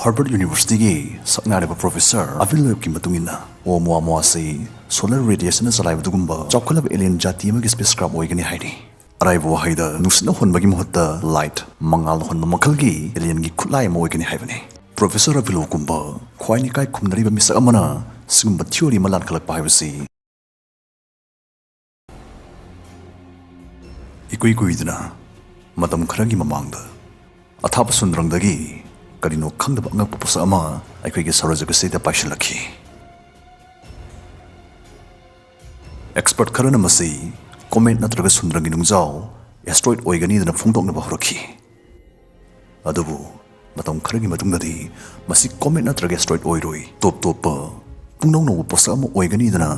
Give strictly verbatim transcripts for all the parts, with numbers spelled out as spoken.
ꯍꯥꯔꯕꯔꯠ ꯌꯨꯅꯤꯚꯔꯁꯤꯇꯤꯒꯤ ꯁꯛꯅꯥꯏꯔꯕ ꯄ꯭ꯔꯣꯐꯦꯁꯔ ꯑꯚꯤꯜ ꯂꯣꯏꯕꯀꯤ ꯃꯇꯨꯡ ꯏꯟꯅ, ꯑꯣꯃꯨꯋꯥꯃꯨꯋꯥꯁꯤ ꯁꯣꯂꯔ ꯔꯦꯗꯤꯌꯦꯁꯟꯅ ꯆꯂꯥꯏꯕ ꯑꯗꯨꯒꯨꯝꯕ ꯆꯥꯎꯈꯠꯂꯕ ꯑꯦꯂꯤꯌꯟ ꯖꯥꯇꯤ ꯑꯃꯒꯤ ꯁ꯭ꯄꯦꯁ ꯀ꯭ꯔꯥꯐ ꯑꯣꯏꯒꯅꯤ ꯍꯥꯏꯔꯤ꯫ ꯑꯔꯥꯏꯕ ꯋꯥꯍꯩꯗ, ꯅꯨꯡꯁꯤꯠꯅ ꯍꯣꯟꯕꯒꯤ ꯃꯍꯨꯠꯇ ꯂꯥꯏꯠ, ꯃꯉꯥꯜꯅ ꯍꯣꯟꯕ ꯃꯈꯜꯒꯤ ꯑꯦꯂꯤꯌꯟꯒꯤ ꯈꯨꯠꯂꯥꯏ ꯑꯃ ꯑꯣꯏꯒꯅꯤ ꯍꯥꯏꯕꯅꯤ꯫ ꯄ꯭ꯔꯣꯐꯦꯁꯔ ꯑꯚꯤꯜ ꯂꯣꯏꯕꯀꯨꯝꯕ ꯈ꯭ꯋꯥꯏ ꯏꯀꯥꯏ ꯈꯨꯝꯅꯔꯤꯕ ꯃꯤꯁꯛ ꯑꯃꯅ ꯁꯤꯒꯨꯝꯕ ꯊꯤꯑꯣꯔꯤ ꯑꯃ ꯂꯥꯟꯈꯠꯂꯛꯄ ꯍꯥꯏꯕꯁꯤ ꯏꯀꯨꯏ ꯀꯨꯏꯗꯅ, ꯃꯇꯝ ꯈꯔꯒꯤ ꯃꯃꯥꯡꯗ, ꯑꯊꯥꯞꯄ ꯁꯨꯟꯗ꯭ꯔꯪꯗꯒꯤ ꯀꯔꯤꯅꯣ ꯈꯪꯗꯕ ꯑꯉꯛꯄ ꯄꯣꯠꯁꯛ ꯑꯃ ꯑꯩꯈꯣꯏꯒꯤ ꯁꯧꯔꯖꯒ ꯑꯁꯤꯗ ꯄꯥꯏꯁꯤꯜꯂꯛꯈꯤ꯫ ꯑꯦꯛꯁꯄꯔꯠ ꯈꯔꯅ ꯃꯁꯤ ꯀꯣꯃꯦꯠ ꯅꯠꯇ꯭ꯔꯒ ꯁꯨꯟꯗ꯭ꯔꯪꯒꯤ ꯅꯨꯡꯖꯥꯎ, ꯑꯦꯁꯇ꯭ꯔꯣꯏꯗ ꯑꯣꯏꯒꯅꯤꯗꯅ ꯐꯣꯡꯗꯣꯛꯅꯕ ꯍꯧꯔꯛꯈꯤ꯫ ꯑꯗꯨꯕꯨ ꯃꯇꯝ ꯈꯔꯒꯤ ꯃꯇꯨꯡꯗꯗꯤ ꯃꯁꯤ ꯀꯣꯃꯦꯠ ꯅꯠꯇ꯭ꯔꯒ ꯑꯦꯁꯇ꯭ꯔꯣꯏꯗ ꯑꯣꯏꯔꯣꯏ, ꯇꯣꯞ ꯇꯣꯞꯄ ꯄꯨꯡꯅꯧ ꯅꯧꯕ ꯄꯣꯠꯁꯛ ꯑꯃ ꯑꯣꯏꯒꯅꯤꯗꯅ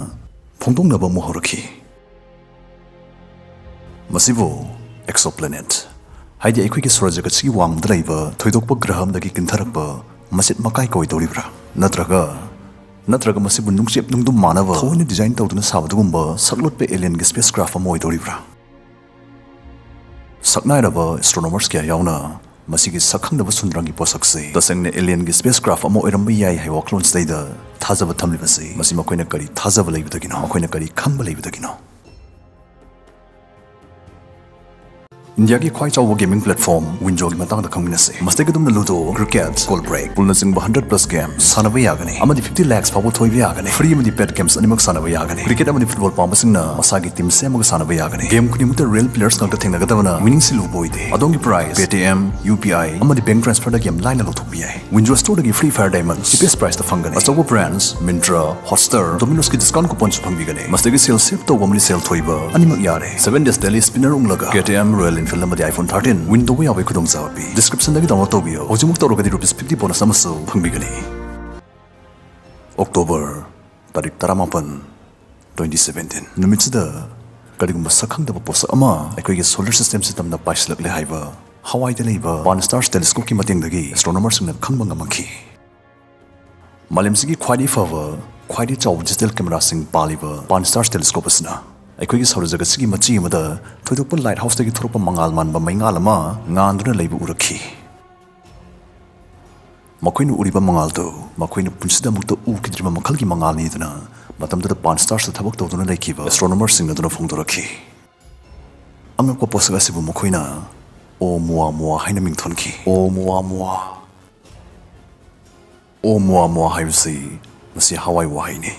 ꯐꯣꯡꯗꯣꯛꯅꯕ ꯑꯃꯨꯛ ꯍꯧꯔꯛꯈꯤ꯫ ꯃꯁꯤꯕꯨ ꯑꯦꯛꯁꯣꯄ꯭ꯂꯦꯅꯦꯠ, ꯍꯥꯏꯗꯤ ꯑꯩꯈꯣꯏꯒꯤ ꯁꯧꯔꯖꯒꯠꯁꯤꯒꯤ ꯋꯥꯡꯃꯗ ꯂꯩꯕ ꯊꯣꯏꯗꯣꯛꯄ ꯒ꯭ꯔꯍ ꯑꯃꯗꯒꯤ ꯀꯤꯟꯊꯔꯛꯄ ꯃꯆꯦꯠ ꯃꯀꯥꯏ ꯀꯧꯏꯗꯧꯔꯤꯕ꯭ꯔꯥ? ꯅꯠꯇ꯭ꯔꯒ, ꯅꯠꯇ꯭ꯔꯒ ꯃꯁꯤꯕꯨ ꯅꯨꯡꯆꯦꯞ ꯅꯨꯡꯗꯨꯝ ꯃꯥꯟꯅꯕ ꯊꯑꯣꯏꯅ ꯗꯤꯖꯥꯏꯟ ꯇꯧꯗꯨꯅ ꯁꯥꯕ ꯑꯗꯨꯒꯨꯝꯕ ꯁꯛꯂꯣꯠꯄ ꯑꯦꯂꯤꯌꯟꯒꯤ ꯁ꯭ꯄꯦꯁ ꯀ꯭ꯔꯥꯐ ꯑꯃ ꯑꯣꯏꯗꯧꯔꯤꯕ꯭ꯔꯥ? ꯁꯛꯅꯥꯏꯔꯕ ꯑꯦꯁꯇ꯭ꯔꯣꯅꯣꯃꯔꯁ ꯀꯌꯥ ꯌꯥꯎꯅ ꯃꯁꯤꯒꯤ ꯁꯛꯈꯪꯗꯕ ꯁꯨꯟꯗ꯭ꯔꯪꯒꯤ ꯄꯣꯠꯁꯛꯁꯤ ꯇꯁꯦꯡꯅ ꯑꯦꯂꯤꯌꯟꯒꯤ ꯁ꯭ꯄꯦꯁ ꯀ꯭ꯔꯥꯐ ꯑꯃ ꯑꯣꯏꯔꯝꯕ ꯌꯥꯏ ꯍꯥꯏꯕ ꯋꯥꯈꯜꯂꯣꯟꯁꯤꯗꯩꯗ ꯊꯥꯖꯕ ꯊꯝꯂꯤꯕꯁꯤ, ꯃꯁꯤ ꯃꯈꯣꯏꯅ ꯀꯔꯤ ꯊꯥꯖꯕ ꯂꯩꯕꯗꯒꯤꯅꯣ? ꯃꯈꯣꯏꯅ ꯀꯔꯤ ꯈꯪꯕ ꯂꯩꯕꯗꯒꯤꯅꯣ? ꯏꯟꯗꯤꯌꯥꯒꯤ ꯈ꯭ꯋꯥꯏ ꯆꯥꯎꯕ ꯒꯦꯃꯤꯡ ꯄ꯭ꯂꯦꯠꯐꯣꯔꯝ ꯋꯤꯟꯖꯣꯒꯤ ꯃꯇꯥꯡꯗ ꯈꯪꯃꯤꯟꯅꯁꯤ꯫ ꯃꯁꯤꯗꯒꯤ ꯑꯗꯣꯝꯅ ꯂꯨꯗꯣ, ꯀ꯭ꯔꯤꯀꯦꯠ, ꯀꯣꯜ ꯕ꯭ꯔꯦꯛ, ꯄꯨꯜꯅꯆꯤꯡꯕ ꯍꯟꯗ꯭ꯔꯦꯠ ꯄ꯭ꯂꯁ ꯒꯦꯝ ꯁꯥꯟꯅꯕ ꯌꯥꯒꯅꯤ ꯑꯃꯗꯤ ꯐꯤꯐꯇꯤ ꯂꯥꯈꯁ ꯐꯥꯎꯕ ꯊꯣꯏꯕ ꯌꯥꯒꯅꯤ꯫ ꯐ꯭ꯔꯤ ꯑꯃꯗꯤ ꯄꯦꯠ ꯒꯦꯝꯁ ꯑꯅꯤꯃꯛ ꯁꯥꯟꯅꯕ ꯌꯥꯒꯅꯤ꯫ ꯀ꯭ꯔꯤꯀꯦꯠ ꯑꯃꯗꯤ ꯐꯨꯠꯕꯣꯜ ꯄꯥꯝꯕꯁꯤꯡꯅ ꯃꯁꯥꯒꯤ ꯇꯤꯝ ꯁꯦꯝꯃꯒ ꯁꯥꯟꯅꯕ ꯌꯥꯒꯅꯤ꯫ ꯒꯦꯝ ꯈꯨꯗꯤꯡꯃꯛꯇ ꯔꯤꯌꯦꯜ ꯄ꯭ꯂꯦꯌꯔꯁ ꯉꯥꯛꯇ ꯊꯦꯡꯅꯒꯗꯕꯅ ꯋꯤꯅꯤꯡꯁꯤ ꯂꯨꯕ ꯑꯣꯏꯗꯦ꯫ ꯑꯗꯣꯝꯒꯤ prize, Paytm, U P I ꯑꯃꯗꯤ ꯕꯦꯡꯛ ꯇ꯭ꯔꯥꯟꯁꯐꯔꯗꯒꯤ ꯌꯥꯝ ꯂꯥꯏꯅ ꯂꯧꯊꯣꯛꯄ ꯌꯥꯏ꯫ ꯋꯤꯟꯖꯣ ꯁ꯭ꯇꯣꯔꯗꯒꯤ ꯐ꯭ꯔꯤ ꯐꯥꯌꯔ ꯗꯥꯏꯃꯟ ꯆꯤꯄꯦꯁ ꯄ꯭ꯔꯥꯏꯁꯇ ꯐꯪꯒꯅꯤ꯫ ꯑꯆꯧꯕ ꯕ꯭ꯔꯥꯟꯁ, ꯃꯤꯟꯇ꯭ꯔꯥ, ꯍꯣꯠꯁꯇꯥꯔ, ꯗꯣꯃꯤꯅꯣꯁꯀꯤ ꯗꯤꯁꯀꯥꯎꯟ ꯀꯨꯄꯟꯁꯨ ꯐꯪꯕꯤꯒꯅꯤ꯫ ꯃꯁꯤꯗꯒꯤ ꯁꯦꯜ ꯁꯦꯞ ꯇꯧꯕ ꯑꯃꯗꯤ ꯁꯦꯜ ꯊꯣꯏꯕ ꯑꯅꯤꯃꯛ ꯌꯥꯔꯦ꯫ ꯁꯚꯦꯟ ꯗꯦꯖ ꯗꯦꯂꯤ ꯁ꯭ꯄꯤꯟꯅꯔ ꯎꯪꯂꯒ ꯀꯦ ꯇꯤ ꯑꯦꯝ ꯔꯣꯌꯦꯜ ꯏꯟꯐꯤꯜꯗ ꯑꯃꯗꯤ ꯑꯥꯏꯐꯣꯟ ꯊꯥꯔꯇꯤꯟ ꯋꯤꯟ ꯇꯧꯕ ꯌꯥꯕꯒꯤ ꯈꯨꯗꯣꯡꯆꯥꯕ ꯄꯤ꯫ ꯗꯤꯁꯀ꯭ꯔꯤꯞꯁꯟꯗꯒꯤ ꯗꯥꯎꯟꯂꯣꯗ ꯇꯧꯕꯤꯌꯨ꯫ ꯍꯧꯖꯤꯛꯃꯛ ꯇꯧꯔꯒꯗꯤ ꯔꯨꯄꯤꯁ ꯐꯤꯐꯇꯤ ꯕꯣꯅꯁ ꯑꯃꯁꯨ ꯐꯪꯕꯤꯒꯅꯤ꯫ ꯑꯣꯛꯇꯣꯕꯔ ꯇꯥꯔꯤꯛ ꯇꯔꯥꯃꯥꯄꯟ, ꯇ꯭ꯋꯦꯟꯇꯤ ꯁꯚꯦꯟꯇꯤꯟ ꯅꯨꯃꯤꯠꯁꯤꯗ ꯀꯔꯤꯒꯨꯝꯕ ꯁꯛꯈꯪꯗꯕ ꯄꯣꯠꯁꯛ ꯑꯃ ꯑꯩꯈꯣꯏꯒꯤ ꯁꯣꯂꯔ ꯁꯤꯁꯇꯦꯝ ꯁꯤꯁꯇꯝꯗ ꯄꯥꯏꯁꯤꯜꯂꯛꯂꯦ ꯍꯥꯏꯕ ꯍꯋꯥꯏꯗ ꯂꯩꯕ ꯄꯥꯟ ꯁ꯭ꯇꯥꯔ ꯇꯦꯂꯤꯁꯀꯣꯞꯀꯤ ꯃꯇꯦꯡꯗꯒꯤ ꯑꯦꯁꯇ꯭ꯔꯣꯅꯣꯃꯔꯁꯤꯡꯅ ꯈꯪꯕ ꯉꯝꯃꯛꯈꯤ꯫ ꯃꯥꯂꯦꯝꯁꯤꯒꯤ ꯈ꯭ꯋꯥꯏꯗꯒꯤ ꯐꯕ, ꯈ꯭ꯋꯥꯏꯗꯒꯤ ꯆꯥꯎꯕ ꯗꯤꯖꯤꯇꯦꯜ ꯀꯦꯃꯦꯔꯥꯁꯤꯡ ꯄꯥꯜꯂꯤꯕ ꯄꯥꯟ ꯁ꯭ꯇꯥꯔ ꯇꯦꯂꯤꯁꯀꯣꯞ ꯑꯁꯤꯅ ꯑꯩꯈꯣꯏꯒꯤ ꯁꯧꯔꯖꯒꯠꯁꯤꯒꯤ ꯃꯆꯤ ꯑꯃꯗ ꯊꯣꯏꯗꯣꯛꯄ ꯂꯥꯏꯠ ꯍꯥꯎꯁꯇꯒꯤ ꯊꯣꯔꯛꯄ ꯃꯉꯥꯜ ꯃꯥꯟꯕ ꯃꯩꯉꯥꯜ ꯑꯃ ꯉꯥꯟꯗꯨꯅ ꯂꯩꯕ ꯎꯔꯛꯈꯤ꯫ ꯃꯈꯣꯏꯅ ꯎꯔꯤꯕ ꯃꯉꯥꯜꯗꯨ ꯃꯈꯣꯏꯅ ꯄꯨꯟꯁꯤꯗ ꯑꯃꯨꯛꯇ ꯎꯈꯤꯗ꯭ꯔꯤꯕ ꯃꯈꯜꯒꯤ ꯃꯉꯥꯜꯅꯤꯗꯅ ꯃꯇꯝꯗꯨꯗ ꯄꯥꯟ ꯁ꯭ꯇꯥꯔꯁꯇ ꯊꯕꯛ ꯇꯧꯗꯨꯅ ꯂꯩꯈꯤꯕ ꯑꯦꯁꯇ꯭ꯔꯣꯅꯣꯃꯔꯁꯤꯡ ꯑꯗꯨꯅ ꯐꯣꯡꯗꯣꯔꯛꯈꯤ꯫ ꯑꯉꯛꯄ ꯄꯣꯠꯁꯛ ꯑꯁꯤꯕꯨ ꯃꯈꯣꯏꯅ ꯑꯣ ꯃꯨꯋꯥ ꯃꯨꯋꯥ ꯍꯥꯏꯅ ꯃꯤꯡꯊꯣꯟꯈꯤ꯫ ꯑꯣ ꯃꯨꯋꯥ ꯃꯨꯋꯥ꯫ ꯑꯣ ꯃꯨꯋꯥ ꯃꯨꯋꯥ ꯍꯥꯏꯕꯁꯤ ꯃꯁꯤ ꯍꯋꯥꯏ ꯋꯥꯍꯩꯅꯤ,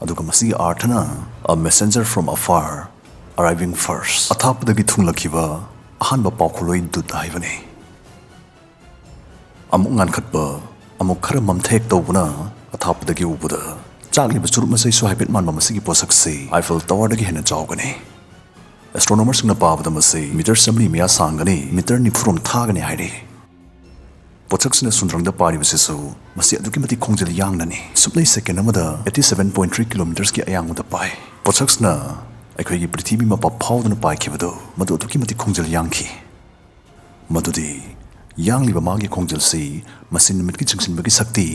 ꯑꯗꯨꯒ ꯃꯁꯤꯒꯤ ꯑꯥꯔꯊꯅ A messenger from afar arriving first, ꯑꯊꯥꯞꯄꯗꯒꯤ ꯊꯨꯡꯂꯛꯈꯤꯕ ꯑꯍꯥꯟꯕ ꯄꯥꯎꯈꯨꯝꯂꯣꯏ ꯗꯨꯠ ꯍꯥꯏꯕꯅꯤ꯫ ꯑꯃꯨꯛ ꯉꯥꯟꯈꯠꯄ, ꯑꯃꯨꯛ ꯈꯔ ꯃꯝꯊꯦꯛ ꯇꯧꯕꯅ ꯑꯊꯥꯞꯄꯗꯒꯤ ꯎꯕꯗ ꯆꯥꯛꯂꯤꯕ ꯆꯨꯔꯨꯞ ꯃꯆꯩꯁꯨ ꯍꯥꯏꯐꯦꯠ ꯃꯥꯟꯕ ꯃꯁꯤꯒꯤ ꯄꯣꯠꯁꯛꯁꯤ ꯑꯥꯏꯐꯦꯜ ꯇꯋꯥꯔꯗꯒꯤ ꯍꯦꯟꯅ ꯆꯥꯎꯒꯅꯤ꯫ ꯑꯦꯁꯇ꯭ꯔꯣꯅꯣꯃꯔꯁꯤꯡꯅ ꯄꯥꯕꯗ ꯃꯁꯤ ꯃꯤꯇꯔ ꯆꯥꯝꯃꯔꯤ ꯃꯌꯥ ꯁꯥꯡꯒꯅꯤ, ꯃꯤꯇꯔ ꯅꯤꯐꯨꯔꯣꯝ ꯊꯥꯒꯅꯤ ꯍꯥꯏꯔꯤ꯫ ꯄꯣꯠꯁꯛꯁꯤꯅ ꯁꯨꯟꯗ꯭ꯔꯪꯗ ꯄꯥꯏꯔꯤꯕꯁꯤꯁꯨ ꯃꯁꯤ ꯑꯗꯨꯛꯀꯤ ꯃꯇꯤꯛ ꯈꯣꯡꯖꯦꯜ ꯌꯥꯡꯅꯅꯤ꯫ ꯁꯨꯞꯅꯩ ꯁꯦꯀꯦꯟ ꯑꯃꯗ eighty seven point three kilometersꯀꯤ ꯑꯌꯥꯡꯕꯗ ꯄꯥꯏ꯫ ꯄꯣꯠꯁꯛꯁꯤꯅ ꯑꯩꯈꯣꯏꯒꯤ ꯄ꯭ꯔꯤꯊꯤꯕꯤ ꯃꯄꯥ ꯐꯥꯎꯗꯨꯅ ꯄꯥꯏꯈꯤꯕꯗꯨ ꯃꯗꯨ ꯑꯗꯨꯛꯀꯤ ꯃꯇꯤꯛ ꯈꯣꯡꯖꯦꯜ ꯌꯥꯡꯈꯤ꯫ ꯃꯗꯨꯗꯤ ꯌꯥꯡꯂꯤꯕ ꯃꯥꯒꯤ ꯈꯣꯡꯖꯦꯜꯁꯤ ꯃꯁꯤ ꯅꯨꯃꯤꯠꯀꯤ ꯆꯤꯡꯁꯤꯟꯕꯒꯤ ꯁꯛꯇꯤ,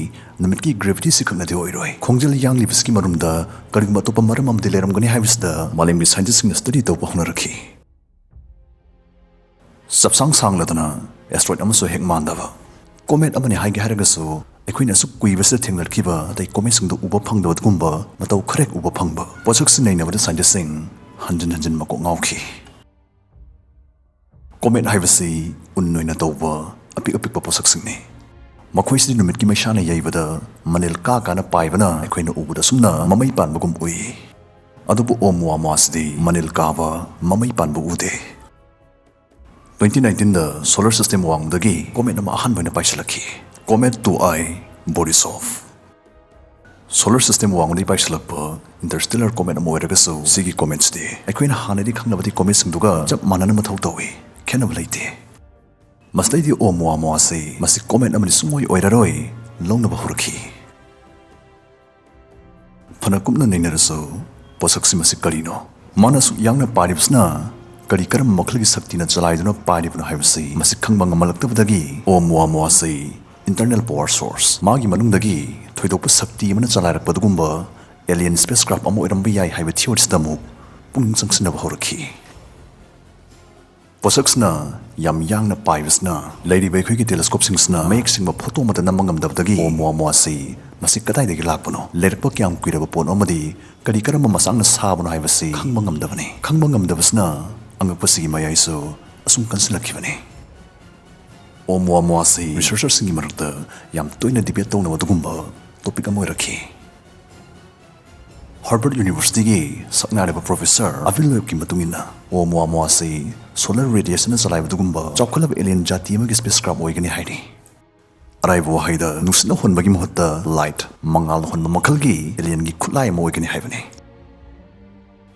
ꯅꯨꯃꯤꯠꯀꯤ ꯒ꯭ꯔꯦꯚꯤꯇꯤꯁꯤ ꯈꯛꯅꯗꯤ ꯑꯣꯏꯔꯣꯏ꯫ ꯈꯣꯡꯖꯦꯜ ꯌꯥꯡꯂꯤꯕꯁꯤꯒꯤ ꯃꯔꯨꯝꯗ ꯀꯔꯤꯒꯨꯝꯕ ꯑꯇꯣꯞꯄ ꯃꯔꯝ ꯑꯃꯗꯤ ꯂꯩꯔꯝꯒꯅꯤ ꯍꯥꯏꯕꯁꯤꯗ ꯃꯥꯂꯦꯝꯒꯤ ꯁꯥꯏꯟꯇꯤꯁꯁꯤꯡꯅ ꯁ꯭ꯇꯗꯤ ꯇꯧꯕ ꯍꯧꯅꯔꯛꯈꯤ꯫ ꯆꯞꯁꯥꯡ ꯁꯥꯡꯂꯗꯅ ꯑꯦꯁꯇ꯭ꯔꯣꯏꯗ ꯑꯃꯁꯨ ꯍꯦꯛ ꯃꯥꯟꯗꯕ ꯀꯣꯃꯦꯠ ꯑꯃꯅꯤ ꯍꯥꯏꯒꯦ ꯍꯥꯏꯔꯒꯁꯨ, ꯑꯩꯈꯣꯏꯅ ꯑꯁꯨꯛ ꯀꯨꯏꯕꯁꯤꯗ ꯊꯦꯡꯅꯔꯛꯈꯤꯕ ꯑꯇꯩ ꯀꯣꯃꯦꯠꯁꯤꯡꯗ ꯎꯕ ꯐꯪꯗꯕ ꯑꯗꯨꯒꯨꯝꯕ ꯃꯇꯧ ꯈꯔ ꯍꯦꯛ ꯎꯕ ꯐꯪꯕ ꯄꯣꯠꯁꯛꯁꯤ ꯅꯩꯅꯕꯗ ꯁꯥꯏꯟꯇꯤꯁꯁꯤꯡ ꯍꯟꯖꯤꯟ ꯍꯟꯖꯤꯟ ꯃꯀꯣꯛ ꯉꯥꯎꯈꯤ꯫ ꯀꯣꯃꯦꯠ ꯍꯥꯏꯕꯁꯤ ꯎꯟ ꯑꯣꯏꯅ ꯇꯧꯕ ꯑꯄꯤꯛ ꯑꯄꯤꯛꯄ ꯄꯣꯠꯁꯛꯁꯤꯡꯅꯤ꯫ ꯃꯈꯣꯏꯁꯤꯗꯤ ꯅꯨꯃꯤꯠꯀꯤ ꯃꯩꯁꯥꯅ ꯌꯩꯕꯗ ꯃꯅꯤꯜ ꯀꯥ ꯀꯥꯅ ꯄꯥꯏꯕꯅ ꯑꯩꯈꯣꯏꯅ ꯎꯕꯗ ꯑꯁꯨꯝꯅ ꯃꯃꯩ ꯄꯥꯟꯕꯒꯨꯝ ꯎꯏ꯫ ꯑꯗꯨꯕꯨ ꯑꯣꯃꯨꯋꯥꯃꯨꯋꯥꯁꯤꯗꯤ ꯃꯅꯤꯜ ꯀꯥꯕ, ꯃꯃꯩ ꯄꯥꯟꯕ ꯎꯗꯦ꯫ Twenty nineteenꯗ solar system ꯋꯥꯡꯃꯗꯒꯤ ꯀꯣꯃꯦꯠ ꯑꯃ ꯑꯍꯥꯟꯕ ꯑꯣꯏꯅ ꯄꯥꯏꯁꯤꯜꯂꯛꯈꯤ, comet two I Borisov꯫ Solar system ꯋꯥꯡꯃꯗꯒꯤ ꯄꯥꯏꯁꯤꯜꯂꯛꯄ interstellar comet ꯑꯃ ꯑꯣꯏꯔꯒꯁꯨ, ꯁꯤꯒꯤ ꯀꯣꯃꯦꯠꯁꯤꯗꯤ ꯑꯩꯈꯣꯏꯅ ꯍꯥꯟꯅꯗꯤ ꯈꯪꯅꯕꯗꯤ ꯀꯣꯃꯦꯠꯁꯤꯡꯗꯨꯒ ꯆꯞ ꯃꯥꯟꯅꯅ ꯃꯊꯧ ꯇꯧꯏ, ꯈꯦꯠꯅꯕ ꯂꯩꯇꯦ꯫ ꯃꯁꯤꯗꯩꯗꯤ ꯑꯣꯃꯨꯋꯥꯃꯨꯋꯥꯁꯤ ꯃꯁꯤ ꯀꯣꯃꯦꯠ ꯑꯃꯗꯤ ꯁꯨꯡꯑꯣꯏ ꯑꯣꯏꯔꯔꯣꯏ ꯂꯧꯅꯕ ꯍꯧꯔꯛꯈꯤ꯫ ꯐꯅ ꯀꯨꯞꯅ ꯅꯩꯅꯔꯁꯨ, ꯄꯣꯠꯁꯛꯁꯤ ꯃꯁꯤ ꯀꯔꯤꯅꯣ? ꯃꯥꯅ ꯑꯁꯨꯛ ꯌꯥꯡꯅ ꯄꯥꯏꯔꯤꯕꯁꯤꯅ ꯀꯔꯤ ꯀꯔꯝꯕ ꯃꯈꯜꯒꯤ ꯁꯛꯇꯤꯅ ꯆꯂꯥꯏꯗꯨꯅ ꯄꯥꯏꯔꯤꯕꯅꯣ ꯍꯥꯏꯕꯁꯤ ꯃꯁꯤ ꯈꯪꯕ ꯉꯝꯍꯜꯂꯛꯇꯕꯗꯒꯤ ꯑꯣꯃꯨꯋꯥꯃꯨꯋꯥꯁꯤ internal power source, ꯃꯥꯒꯤ ꯃꯅꯨꯡꯗꯒꯤ ꯊꯣꯏꯗꯣꯛꯄ ꯁꯛꯇꯤ ꯑꯃꯅ ꯆꯂꯥꯏꯔꯛꯄ ꯑꯗꯨꯒꯨꯝꯕ alien spacecraft ꯑꯃ ꯑꯣꯏꯔꯝꯕ ꯌꯥꯏ ꯍꯥꯏꯕ theoryꯁꯤꯗ ꯑꯃꯨꯛ ꯄꯨꯛꯅꯤꯡ ꯆꯪꯁꯤꯟꯅꯕ ꯍꯧꯔꯛꯈꯤ꯫ ꯄꯣꯠꯁꯛꯁꯤꯅ ꯌꯥꯝ ꯌꯥꯡꯅ ꯄꯥꯏꯕꯁꯤꯅ ꯂꯩꯔꯤꯕ ꯑꯩꯈꯣꯏꯒꯤ ꯇꯦꯂꯦꯁꯀꯣꯞꯁꯤꯡꯁꯤꯅ ꯃꯌꯦꯛ ꯁꯦꯡꯕ ꯐꯣꯇꯣ ꯑꯃꯠꯇ ꯅꯝꯕ ꯉꯝꯗꯕꯗꯒꯤ ꯑꯣꯃꯨꯋꯥꯃꯨꯋꯥ ꯑꯁꯤ ꯃꯁꯤ ꯀꯗꯥꯏꯗꯒꯤ ꯂꯥꯛꯄꯅꯣ, ꯂꯩꯔꯛꯄ ꯀꯌꯥꯝ ꯀꯨꯏꯔꯕ ꯄꯣꯠꯅꯣ ꯑꯃꯗꯤ ꯀꯔꯤ ꯀꯔꯝꯕ ꯃꯆꯥꯛꯅ ꯁꯥꯕꯅꯣ ꯍꯥꯏꯕꯁꯤ ꯈꯪꯕ ꯉꯝꯗꯕꯅꯤ꯫ ꯈꯪꯕ ꯉꯝꯗꯕꯁꯤꯅ ꯑꯉꯛꯄꯁꯤꯒꯤ ꯃꯌꯥꯏꯁꯨ ꯑꯁꯨꯝ ꯀꯟꯁꯤꯜꯂꯛꯈꯤꯕꯅꯤ꯫ ꯑꯣꯃꯨꯋꯥꯃꯨꯋꯥ ꯑꯁꯤ ꯔꯤꯁꯔꯆꯔꯁꯤꯡꯒꯤ ꯃꯔꯛꯇ ꯌꯥꯝ ꯇꯣꯏꯅ ꯗꯤꯕꯦꯠ ꯇꯧꯅꯕ ꯑꯗꯨꯒꯨꯝꯕ ꯇꯣꯄꯤꯛ ꯑꯃ ꯑꯣꯏꯔꯛꯈꯤ꯫ ꯍꯥꯔꯕꯔꯠ ꯌꯨꯅꯤꯚꯔꯁꯤꯇꯤꯒꯤ ꯁꯛꯅꯥꯏꯔꯕ ꯄ꯭ꯔꯣꯐꯦꯁꯔ ꯑꯚꯤꯜ ꯂꯣꯏꯕꯀꯤ ꯃꯇꯨꯡ ꯏꯟꯅ, ꯑꯣꯃꯨꯋꯥꯃꯨꯋꯥ ꯑꯁꯤ ꯁꯣꯂꯔ ꯔꯦꯗꯤꯌꯦꯁꯟꯅ ꯆꯂꯥꯏꯕ ꯑꯗꯨꯒꯨꯝꯕ ꯆꯥꯎꯈꯠꯂꯕ ꯑꯦꯂꯤꯌꯟ ꯖꯥꯇꯤ ꯑꯃꯒꯤ ꯁ꯭ꯄꯦꯁ ꯀ꯭ꯔꯥꯐ ꯑꯣꯏꯒꯅꯤ ꯍꯥꯏꯔꯤ꯫ ꯑꯔꯥꯏꯕ ꯋꯥꯍꯩꯗ, ꯅꯨꯡꯁꯤꯠꯅ ꯍꯣꯟꯕꯒꯤ ꯃꯍꯨꯠꯇ ꯂꯥꯏꯠ, ꯃꯉꯥꯜꯅ ꯍꯣꯟꯕ ꯃꯈꯜꯒꯤ ꯑꯦꯂꯤꯌꯟꯒꯤ ꯈꯨꯠꯂꯥꯏ ꯑꯃ ꯑꯣꯏꯒꯅꯤ ꯍꯥꯏꯕꯅꯤ꯫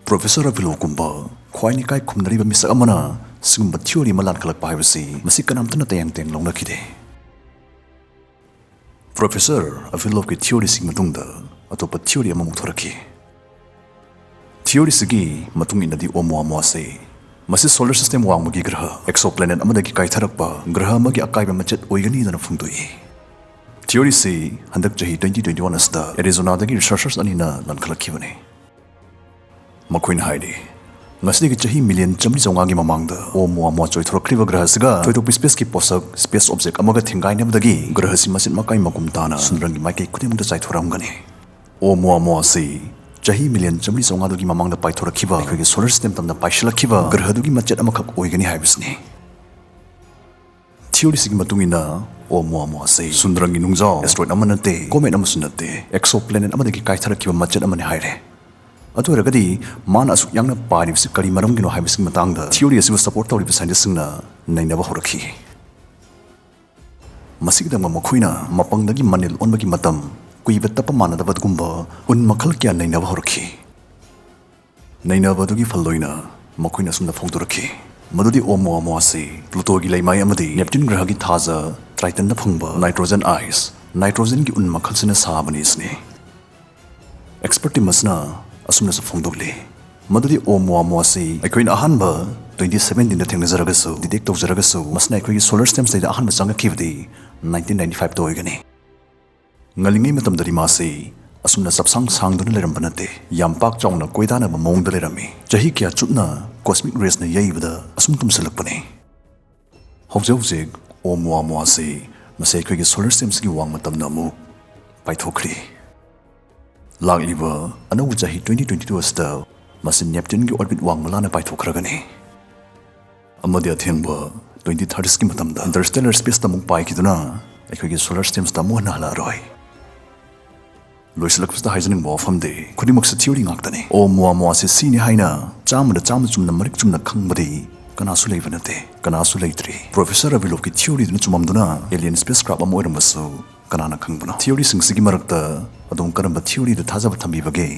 ꯄ꯭ꯔꯣꯐꯦꯁꯔ ꯑꯚꯤꯜ ꯂꯣꯏꯕꯀꯨꯝꯕ ꯈ꯭ꯋꯥꯏ ꯏꯀꯥꯏ ꯈꯨꯝꯅꯔꯤꯕ ꯃꯤꯁꯛ ꯑꯃꯅ ꯁꯤꯒꯨꯝꯕ ꯊꯤꯑꯣꯔꯤ ꯑꯃ ꯂꯥꯟꯈꯠꯂꯛꯄ ꯍꯥꯏꯕꯁꯤ ꯃꯁꯤ ꯀꯅꯥꯝꯇꯅ ꯇꯌꯥꯡ ꯇꯌꯥꯡ ꯂꯧꯅꯈꯤꯗꯦ꯫ ꯄ꯭ꯔꯣꯐꯦꯁꯔ ꯑꯚꯤꯜ ꯂꯣꯏꯕꯀꯤ ꯊꯤꯑꯣꯔꯤꯁꯤꯒꯤ ꯃꯇꯨꯡꯗ ꯑꯇꯣꯞꯄ ꯊꯤꯑꯣꯔꯤ ꯑꯃꯃꯨꯛ ꯊꯣꯔꯛꯈꯤ꯫ ꯊꯤꯑꯣꯔꯤꯁꯤꯒꯤ ꯃꯇꯨꯡ ꯏꯟꯅꯗꯤ, ꯑꯣꯃꯨꯋꯥꯃꯨꯋꯥ ꯑꯁꯤ ꯃꯁꯤ ꯁꯣꯂꯔ ꯁꯤꯁꯇꯦꯝ ꯋꯥꯡꯃꯒꯤ ꯒ꯭ꯔꯍ, ꯑꯦꯛꯁꯣ ꯄ꯭ꯂꯦꯅꯦꯠ ꯑꯃꯗꯒꯤ ꯀꯥꯏꯊꯔꯛꯄ ꯒ꯭ꯔꯍ ꯑꯃꯒꯤ ꯑꯀꯥꯏꯕ ꯃꯆꯦꯠ ꯑꯣꯏꯒꯅꯤꯗꯅ ꯐꯣꯡꯗꯣꯛꯏ꯫ ꯊꯤꯑꯣꯔꯤꯁꯤ ꯍꯟꯗꯛ ꯆꯍꯤ twenty twenty one ꯑꯁꯤꯗ ꯑꯦꯔꯤꯖꯣꯅꯥꯗꯒꯤ ꯔꯤꯁꯔꯆꯔꯁ ꯑꯅꯤꯅ ꯂꯥꯟꯈꯠꯂꯛꯈꯤꯕꯅꯤ꯫ ꯃꯈꯣꯏꯅ ꯍꯥꯏꯔꯤ, ꯉꯁꯤꯗꯒꯤ ꯆꯍꯤ ꯃꯤꯂꯤꯌꯟ ꯆꯥꯃꯔꯤ ꯆꯥꯝꯃꯉꯥꯒꯤ ꯃꯃꯥꯡꯗ ꯑꯣꯃꯨꯋꯥꯃꯨꯋꯥ ꯆꯣꯏꯊꯣꯔꯛꯈ꯭ꯔꯤꯕ ꯒ꯭ꯔꯍ ꯑꯁꯤꯒ ꯊꯣꯏꯗꯣꯛꯄ ꯁ꯭ꯄꯦꯁꯀꯤ ꯄꯣꯠꯁꯛ, ꯁ꯭ꯄꯦꯁ ꯑꯣꯕꯖꯦꯛ ꯑꯃꯒ ꯊꯦꯡꯒꯥꯏꯅꯕꯗꯒꯤ ꯒ꯭ꯔꯍ ꯑꯁꯤ ꯃꯆꯦꯠ ꯃꯀꯥꯏ ꯃꯒꯨꯝ ꯇꯥꯅ ꯁꯨꯟꯗ꯭ꯔꯪꯒꯤ ꯃꯥꯏꯀꯩ ꯈꯨꯗꯤꯡꯃꯛꯇ ꯆꯥꯏꯊꯣꯔꯛꯂꯝꯒꯅꯤ꯫ ꯑꯣꯃꯨꯋꯥꯃꯨꯋꯥ ꯑꯁꯤ ꯆꯍꯤ ꯃꯤꯂꯤꯌꯟ ꯆꯥꯃꯔꯤ ꯆꯥꯝꯃꯉꯥꯗꯨꯒꯤ ꯃꯃꯥꯡꯗ ꯄꯥꯏꯊꯣꯔꯛꯈꯤꯕ ꯑꯩꯈꯣꯏꯒꯤ ꯁꯣꯂꯔ ꯁꯤꯁꯇꯦꯝ ꯇꯝꯅ ꯄꯥꯏꯁꯤꯜꯂꯛꯈꯤꯕ ꯒ꯭ꯔꯍꯗꯨꯒꯤ ꯃꯆꯦꯠ ꯑꯃꯈꯛ ꯑꯣꯏꯒꯅꯤ ꯍꯥꯏꯕꯁꯤꯅꯤ꯫ ꯊꯤꯑꯣꯔꯤꯁꯤꯒꯤ ꯃꯇꯨꯡ ꯏꯟꯅ, ꯑꯣꯃꯨꯋꯥꯃꯨꯋꯥ ꯑꯁꯤ ꯁꯨꯟꯗ꯭ꯔꯪꯒꯤ ꯅꯨꯡꯖꯥꯎ, ꯑꯦꯁꯇ꯭ꯔꯣꯏꯗ ꯑꯃ ꯅꯠꯇꯦ, ꯀꯣꯃꯦꯠ ꯑꯃꯁꯨ ꯅꯠꯇꯦ, ꯑꯦꯛꯁꯣ ꯄ꯭ꯂꯦꯅꯦꯠ ꯑꯃꯗꯒꯤ ꯀꯥꯏꯊꯔꯛꯈꯤꯕ ꯃꯆꯦꯠ ꯑꯃꯅꯤ ꯍꯥꯏꯔꯦ꯫ ꯑꯗꯨ ꯑꯣꯏꯔꯒꯗꯤ, ꯃꯥꯅ ꯑꯁꯨꯛ ꯌꯥꯡꯅ ꯄꯥꯏꯔꯤꯕꯁꯤ ꯀꯔꯤ ꯃꯔꯝꯒꯤꯅꯣ ꯍꯥꯏꯕꯁꯤꯒꯤ ꯃꯇꯥꯡꯗ ꯊꯤꯑꯣꯔꯤ ꯑꯁꯤꯕꯨ ꯁꯄꯣꯔꯠ ꯇꯧꯔꯤꯕ ꯁꯥꯏꯟꯇꯤꯁꯁꯤꯡꯅ ꯅꯩꯅꯕ ꯍꯧꯔꯛꯈꯤ꯫ ꯃꯁꯤꯒꯤꯗꯃꯛ ꯃꯈꯣꯏꯅ ꯃꯄꯪꯗꯒꯤ ꯃꯅꯤꯜ ꯑꯣꯟꯕꯒꯤ ꯃꯇꯝ ꯀꯨꯏꯕ ꯇꯞꯄ ꯃꯥꯟꯅꯗꯕ ꯑꯗꯨꯒꯨꯝꯕ ꯎꯟ ꯃꯈꯜ ꯀꯌꯥ ꯅꯩꯅꯕ ꯍꯧꯔꯛꯈꯤ꯫ ꯅꯩꯅꯕ ꯑꯗꯨꯒꯤ ꯐꯜ ꯑꯣꯏꯅ ꯃꯈꯣꯏꯅ ꯑꯁꯨꯝꯅ ꯐꯣꯡꯗꯣꯔꯛꯈꯤ, ꯃꯗꯨꯗꯤ ꯑꯣꯃꯨꯋꯥꯃꯨꯋꯥ ꯑꯁꯤ ꯄ꯭ꯂꯨꯇꯣꯒꯤ ꯂꯩꯃꯥꯏ ꯑꯃꯗꯤ ꯅꯦꯞꯇ꯭ꯌꯨꯟ ꯒ꯭ꯔꯍꯒꯤ ꯊꯥꯖ ꯇ꯭ꯔꯥꯏꯇꯟꯗ ꯐꯪꯕ ꯅꯥꯏꯇ꯭ꯔꯣꯖꯦꯟ ꯑꯥꯏꯁ, ꯅꯥꯏꯇ꯭ꯔꯣꯖꯦꯟꯒꯤ ꯎꯟ ꯃꯈꯜꯁꯤꯅ ꯁꯥꯕꯅꯤ ꯁꯤꯅꯤ꯫ ꯑꯦꯛꯁꯄꯔꯠ ꯇꯤꯝ ꯑꯁꯤꯅ ꯑꯁꯨꯝꯅꯁꯨ ꯐꯣꯡꯗꯣꯛꯂꯤ, ꯃꯗꯨꯗꯤ ꯑꯣꯃꯨꯋꯥꯃꯨꯋꯥ ꯑꯁꯤ ꯑꯩꯈꯣꯏꯅ ꯑꯍꯥꯟꯕ twenty seventeenꯗ ꯊꯦꯡꯅꯖꯔꯒꯁꯨ, ꯗꯤꯇꯦꯛ ꯇꯧꯖꯔꯒꯁꯨ, ꯃꯁꯤꯅ ꯑꯩꯈꯣꯏꯒꯤ ꯁꯣꯂꯔ ꯁꯤꯁꯇꯦꯝꯁꯤꯗ ꯑꯍꯥꯟꯕ ꯆꯪꯂꯛꯈꯤꯕꯗꯤ nineteen ninety fiveꯇ ꯑꯣꯏꯒꯅꯤ꯫ ꯉꯜꯂꯤꯉꯩ ꯃꯇꯝꯗꯗꯤ ꯃꯥꯁꯤ ꯑꯁꯨꯝꯅ ꯆꯞꯁꯥꯡ ꯁꯥꯡꯗꯨꯅ ꯂꯩꯔꯝꯕ ꯅꯠꯇꯦ, ꯌꯥꯝ ꯄꯥꯛ ꯆꯥꯎꯅ ꯀꯣꯏꯗꯥꯅꯕ ꯃꯑꯣꯡꯗ ꯂꯩꯔꯝꯃꯤ꯫ ꯆꯍꯤ ꯀꯌꯥ ꯆꯨꯞꯅ ꯀꯣꯁꯃꯤꯛ ꯔꯦꯁꯅ ꯌꯩꯕꯗ ꯑꯁꯨꯝ ꯇꯨꯝꯁꯤꯜꯂꯛꯄꯅꯤ꯫ ꯍꯧꯖꯤꯛ ꯍꯧꯖꯤꯛ ꯑꯣꯃꯨꯋꯥꯃꯨꯋꯥ ꯑꯁꯤ ꯃꯁꯤ ꯑꯩꯈꯣꯏꯒꯤ solar system ꯑꯁꯤꯒꯤ ꯋꯥꯡꯃ ꯇꯝꯅ ꯑꯃꯨꯛ ꯄꯥꯏꯊꯣꯛꯈ꯭ꯔꯤ꯫ ꯂꯥꯛꯂꯤꯕ ꯑꯅꯧꯕ ꯆꯍꯤ twenty twenty two ꯑꯁꯤꯗ ꯃꯁꯤ Neptune ꯒꯤ orbit ꯋꯥꯡꯃ ꯂꯥꯟꯅ ꯄꯥꯏꯊꯣꯛꯈ꯭ꯔꯒꯅꯤ꯫ ꯑꯃꯗꯤ ꯑꯊꯦꯡꯕ twenty thirty ꯒꯤ ꯃꯇꯝꯗ interstellar space ꯇ ꯑꯃꯨꯛ ꯄꯥꯏꯈꯤꯗꯨꯅ ꯑꯩꯈꯣꯏꯒꯤ solar system ꯁꯤꯗ ꯑꯃꯨꯛ ꯍꯟꯅ ꯍꯜꯂꯛꯑꯔꯣꯏ꯫ ꯂꯣꯏꯁꯤꯜꯂꯛꯄꯁꯤꯗ ꯍꯥꯏꯖꯅꯤꯡꯕ ꯋꯥꯐꯝꯗꯤ, ꯈꯨꯗꯤꯡꯃꯛꯁꯦ theory ꯉꯥꯛꯇꯅꯤ꯫ ꯑꯣꯃꯨꯋꯥꯃꯨꯋꯥꯁꯦ ꯁꯤꯅꯤ ꯍꯥꯏꯅ ꯆꯥꯝꯃꯗ ꯆꯥꯝꯃ ꯆꯨꯝꯅ, ꯃꯔꯤꯛ ꯆꯨꯝꯅ ꯈꯪꯕꯗꯤ ꯀꯅꯥꯁꯨ ꯂꯩꯕ ꯅꯠꯇꯦ, ꯀꯅꯥꯁꯨ ꯂꯩꯇ꯭ꯔꯤ꯫ Professor Vavilov ꯀꯤ theory ꯗꯨꯅ ꯆꯨꯝꯃꯝꯗꯨꯅ alien spacecraft ꯑꯃ ꯑꯣꯏꯔꯝꯕꯁꯨ ꯀꯅꯥꯅ ꯈꯪꯕꯅꯣ? Theory ꯁꯤꯡꯁꯤꯒꯤ ꯃꯔꯛꯇ ꯑꯗꯣꯝ ꯀꯔꯝꯕ theory ꯗ ꯊꯥꯖꯕ ꯊꯝꯕꯤꯕꯒꯦ?